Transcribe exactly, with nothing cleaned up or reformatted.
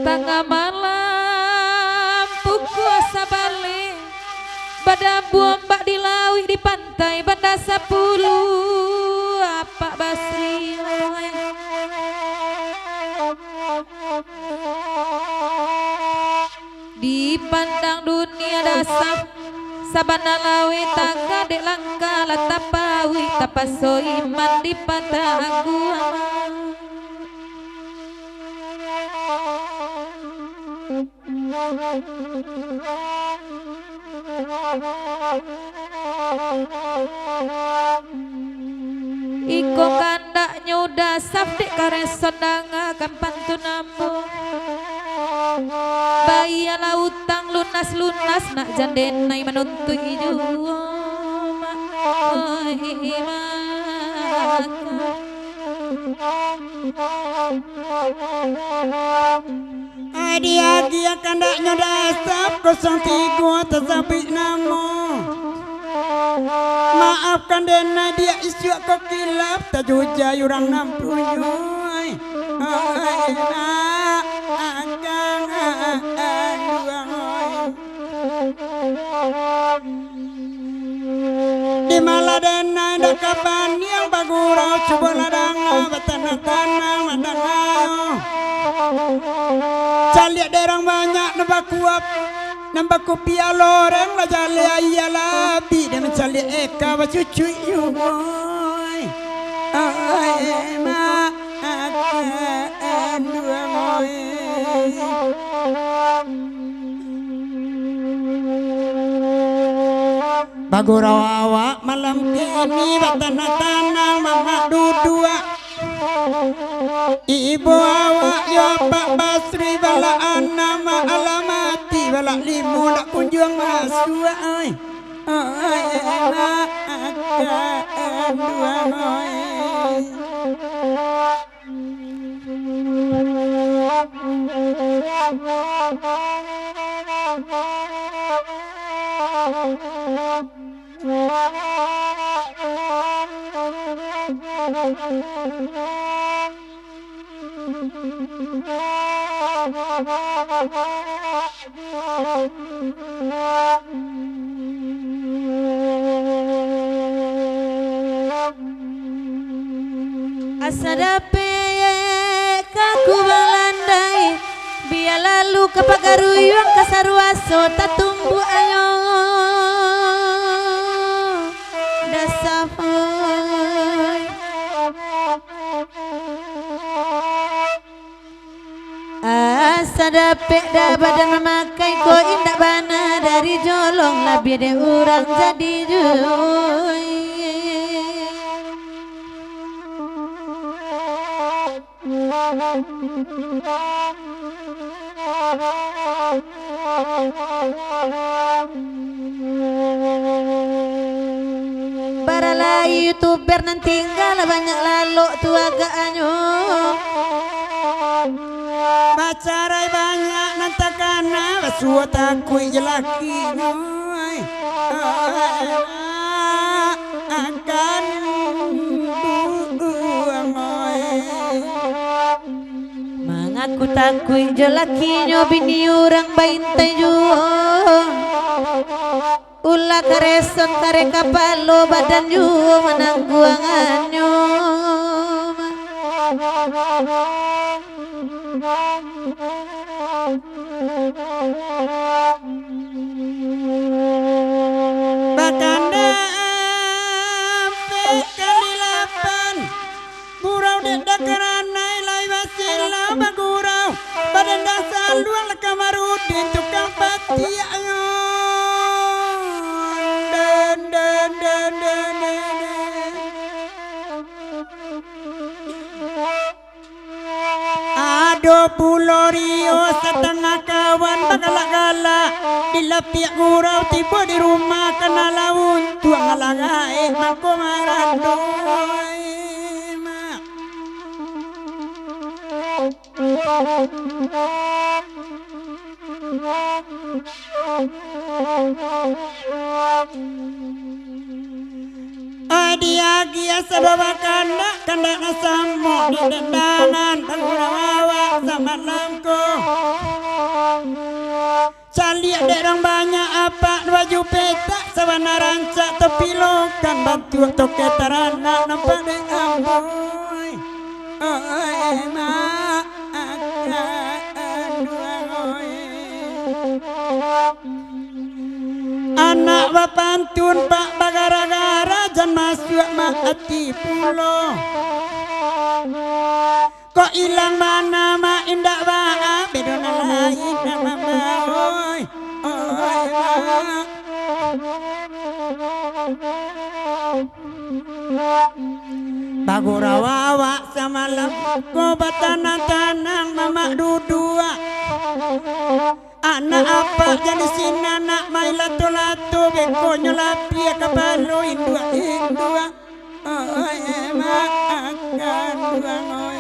Tangah malam pukua sabaleh, badambuak ombak di lauik, di pantai Banda Sapuluah, Apak Basri. Dipandang dunia dasa, sabana laweh tagak dek langkah, lah tapauik tapaso iman dipatangguang. Iko kandaknyo Uda Saf dek kareso dangakan pantun ambo. Bayialah utang lunas-lunas, nak jan denai manuntuik juo, Mak. Oi, Mak. Ai, diagiah kandaknyo Uda Saf kosong tigo tasabuik namo. Maafkan denai, diak isuak ko kilaf tajujai urang nan punyo. Ai, ai, ai, ai, ai, ai, ai. Di malah denai dak ka paniang bagurau, cubolah danga batanang-tanang mandanga. Caliak derang banyak nan bakuap, nan bakupiah loreng, lah jaleh aia lah abih, dek mancaliak eka bacucuik juo. Ai, mak, akan duang, oi. Bagurau awak malam kini, batanang-tanang mamak duduak. Ibo awak jo Apak Basri, balak anam mak alamati, balak limo dak kunjuang masuak, oi. Oi, mak, akan duang, oi. Asa dapek ka kubalandai, bia lalu ka pagaruyuang, ka saruaso tatumbuak ayo. Dasar, oi. Asa dapek dah badan mamakai, ko indak bana dari jolong, labiah dek urang jadi jui. Bara lai youtuber nan tingga, lah banyak lalok tu agaknyo. Bacarai banyak nan takana, basuo takuik jo lakinyo, ai. Akan buang, oi. Mangaku takuik jo lakinyo, bini urang baintai juo. Ulah kareson kareh kapalo, badan juo manangguangannyo. Bakandang ampek kali lapan. Gurau dek dakaranai lai basilau bagurau. Badan dah saluang lah Kamarudin tukang patiak. Den, den, den, den, den, den. Pulo Rio satangah kawan bagalak-galak, di lapiak gurau tibo di rumah kana laun, tuang alah gaek mangko marandoi. Mak. Adiagiah sababa kandak, kandak nan samo di dendangan, tanggurawak samalam ko. Caliak dek urang banyak apak, baju petak sabana rancak, topi lokan bantuak toke taranak, nampak dek ambo. Oi, mak, akan duang, oi. Anak bapantun, Pak, bagara-gara, jan masuak mak ati pulo. Kok ilang bana, mak, indak baa, bedo nan lain, mak, mak, mak, oi. Oi, mak. Bagurau awak samalam ko batanang-tanang, mamak duduak. Anak apak jadi sinan, nak main lato-lato, bekonyo lapia kapalo induak-induak. Oi, mak, akan duang, oi.